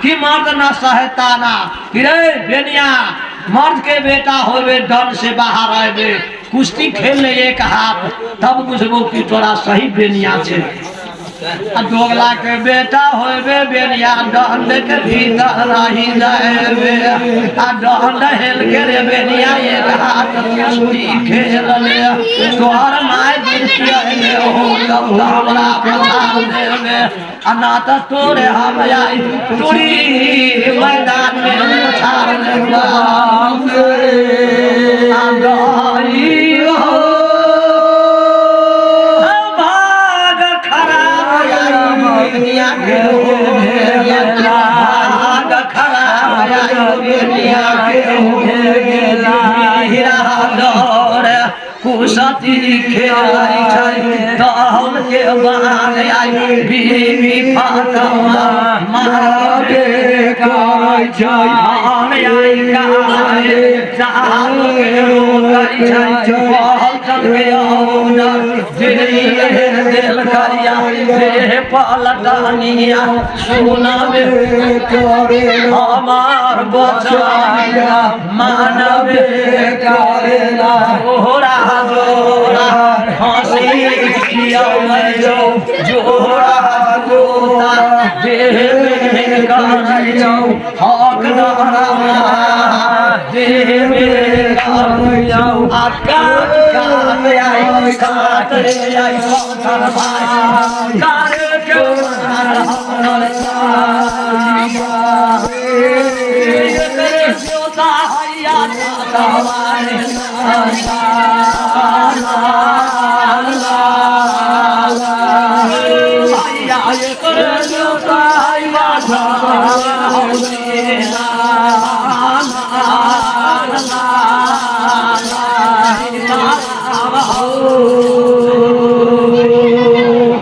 कि मर्द न सहताना कि रे बेनिया मर्द के बेटा होबे डन से बाहर आबे कुश्ती खेल ले एक हाथ तब बुझबो कि तोरा सही बेनिया छे। आ दोगला के बेटा होबे बेनिया डंड के भीतर रही जाएबे आ डंड हेल के रे बेनिया एक हाथ कुश्ती खेल ले तोहर my बुझिए हो तब हमरा पता देबे आ ना त तोरे हम आई तोरी मैदान में पछाड़ देबा। आ गई हो भाग खराब आई दुनिया के हो गेला भाग खराब आई दुनिया के हो गेला हीरा दौड़ कुशती खेलै छै तहन के बान आई बीबी फातमा मारबे करै छै आन आई काहे चाल के रोकै छै कहल चल के औनर जे देल करिया देह पलटनिया सुनबे करे हमार बचाया मानबे करेला जोरा जोरा हंसी खियाबै जो जोरा जोरा देह में करै छौ हक दरा आई काट रे आई पलटन भाई कारे के मार हमर एकरे देवता हैया दादा हैया एकरे देवता हैया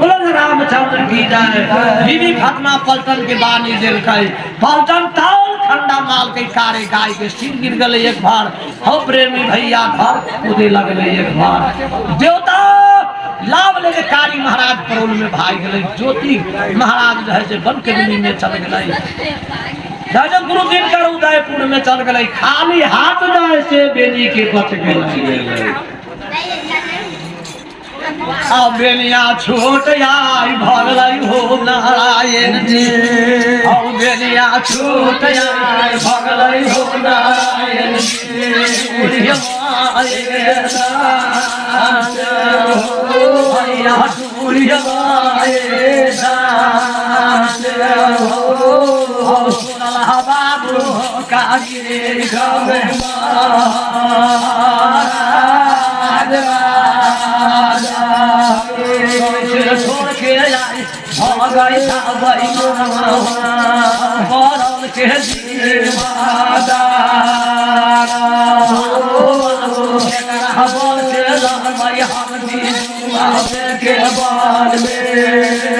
बोलो रामचंद्र की जय। बीबी फातिमा पलटन के बानी देलकै, पलटन ताल ठंडा माल के कारे गाय के सिर गिर गले एक बार। हो प्रेमी भैया घर कूदे लगले एक बार। देवता लाभ लेके कारी महाराज परोल में भाग गए, ज्योति महाराज जो है से वन के भूमि में चल गए, राजा गुरु दिनकर उदयपुर में चल गए, खाली हाथ जाए से बेनी के बच गए। आ बेनिया छोट आई भगलै हो नारायण जी, औ बेनिया छोट आई भगलै हो नारायण जी। बाबू काजी छोड़ के आई भगै पड़ल के बल के रहबै हम के बल में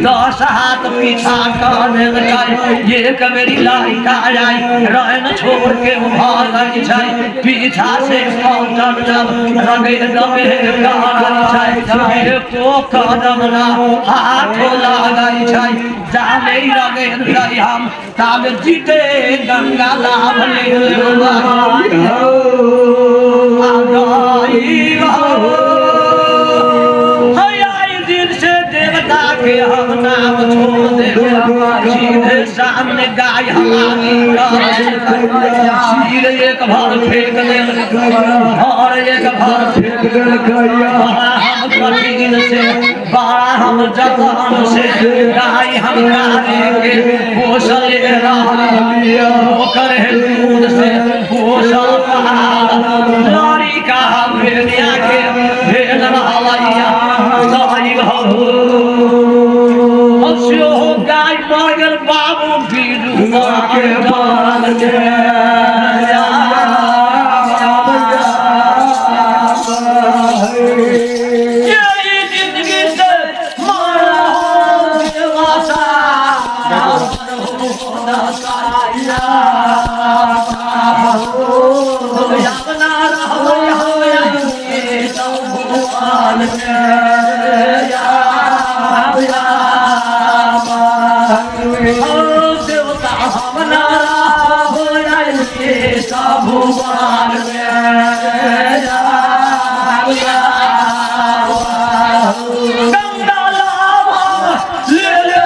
दस हाथ पीछा कर देलकै, एक बेरी लड़का आई रहन छोड़ के भागै छै, पीछा से पहुँचल जब रगे दबे करै छै, एको कदम ना हाथ लागै छै, जाने रगे दै हम ताले जीते गंगा लाभ ले के हम नाम छोड़ दे, सीधे सामने गाय हमारी सिर एक भर फेंक दे, और एक भर फेंक दे, बड़ा हम कठिन से बड़ा हम जतन से गाय हम कारे के पोसले ओकर दूध से पोसल लड़ी का भेड़िया के भेड़ रहलैया गाय मर गेल बाबू बीरू के मरल जिंदगी से गंगा लाभ ले ले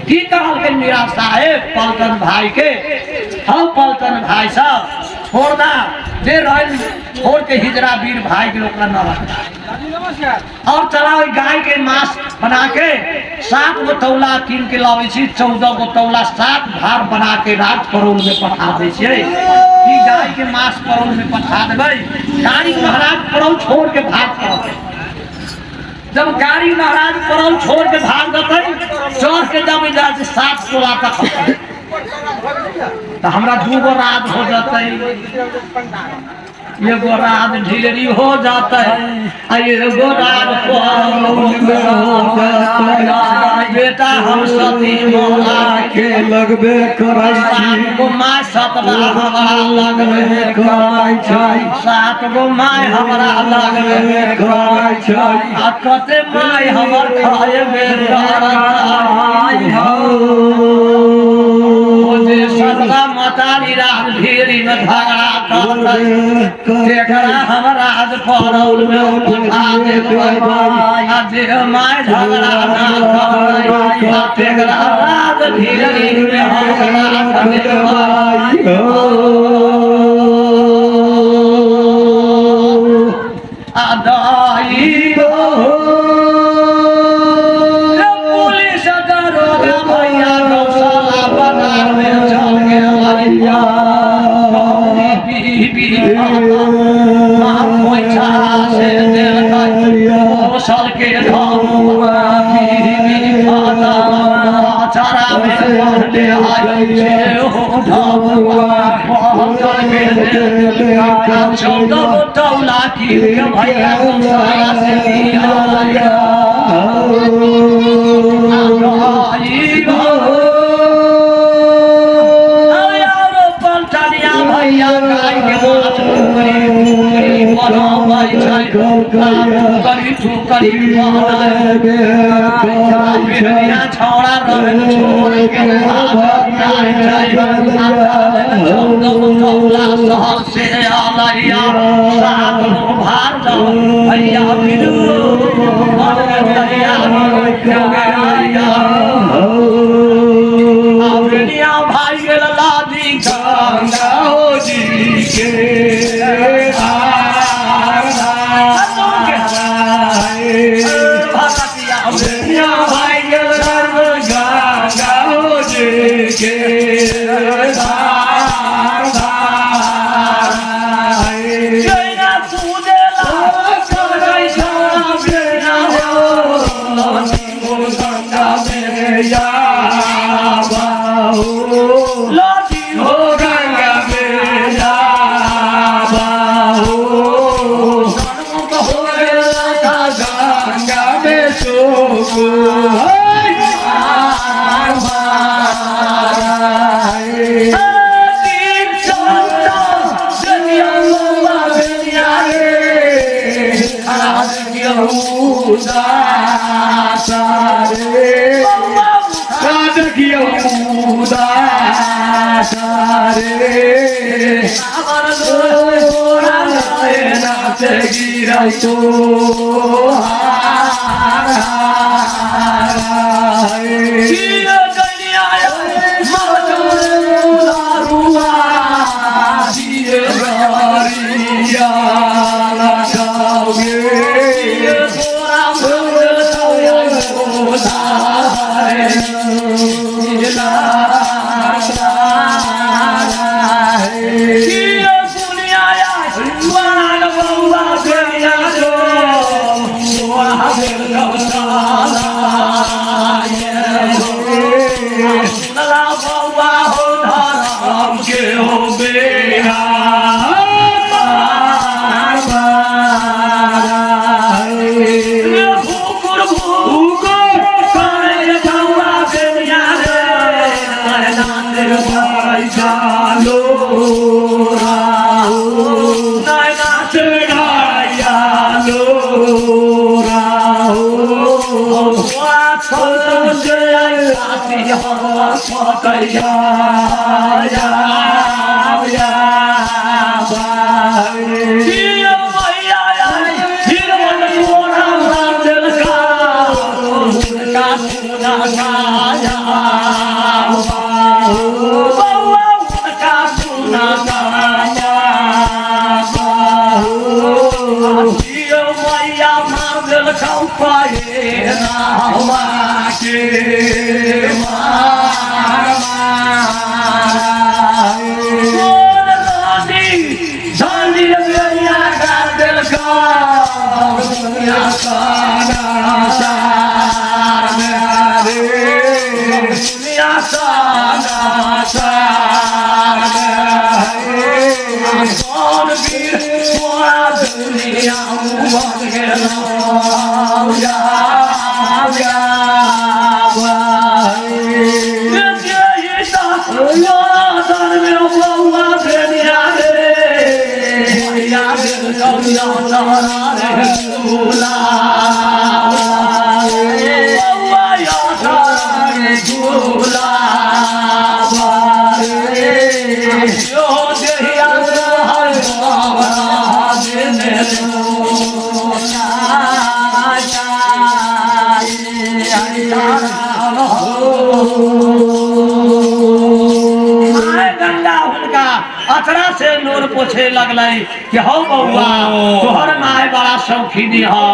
की कहलकै मीरा साहेब पलटन भाई के? हम पलटन भाई साहब छोड़ दा जे रहे छोड़ के हिजरा वीर भाई के ओकरा न रखता और चला ओहि गाय के मांस बना के 7 गो तौला कीन के लाबै छी, 14 गो तौला 7 भार बना के रात परोल में पठा दै छियै। की गाय के मांस परोल में पठा देबै? गाड़ी महाराज परोल छोड़ के भाग पड़तै। जब गाड़ी महाराज परोल छोड़ के भाग देतै, चढ़ के जब इधर से 7 तोला तक तो हमरा 2 गो रात हो जतै, एगो रात ढिलरी हो जाता है, एगो रात हो जाता। बेटा हम सती मोला के लगबे करै छी, 7 गो my सतबा हमरा लगबे करै छै, 7 गो my हमरा लगबे करै छै, आ कते my हमर खायबे करै हो। जे सतबा मतारी रात ढेरी में झगड़ा करतै, तेकरा हम राज परौल में पठा देबै। आ जे my झगड़ा ना करतै, आ तेकरा राज ढेरी में हम राख देबै। आ दाई पुलिस दरोगा भैया गौशाला बनावे चल गेलैया। से देलकै कौशल के धमुआ चारा में पढ़ले आय से हो धमुआ कौशल के 14 गो तौला की भैया सारा से दिया। भैया गाय के माछ टुकड़ी टुकड़ी बनाबै छै, टुकड़ी टुकड़ी बनाबै। छौड़ा रहल छोड़ के भाग जाइ छै। 14 गो तौला शहर से अलैया, 7 गो भार भैया बिरू भाई गेल लादी गंगा जी के। भाई गेल गंगा जी के। अचरा से नोर पोछे लगलै कि हौ बौआ, तोहर माय बड़ा शौकीनी हौ,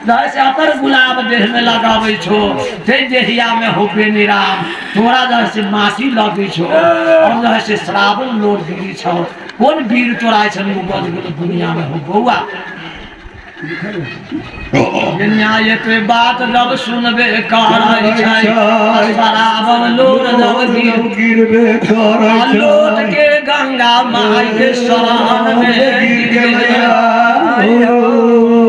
से अतर गुलाब देह में लगाबै छो, ते देहिया में होबे निराम, तोरा जैसे माटी लगै छो और जैसे श्रावण लोर गिरी छो, कोन वीर तोरा छन उपज गेल दुनिया में हो बौआ। दुनिया एते बात जब सुनबे करै छै, शराबन लोर जब गिर गिरबे करै आ लोट के गंगा माई के शरण में गिर गिर गेलै। गेलै।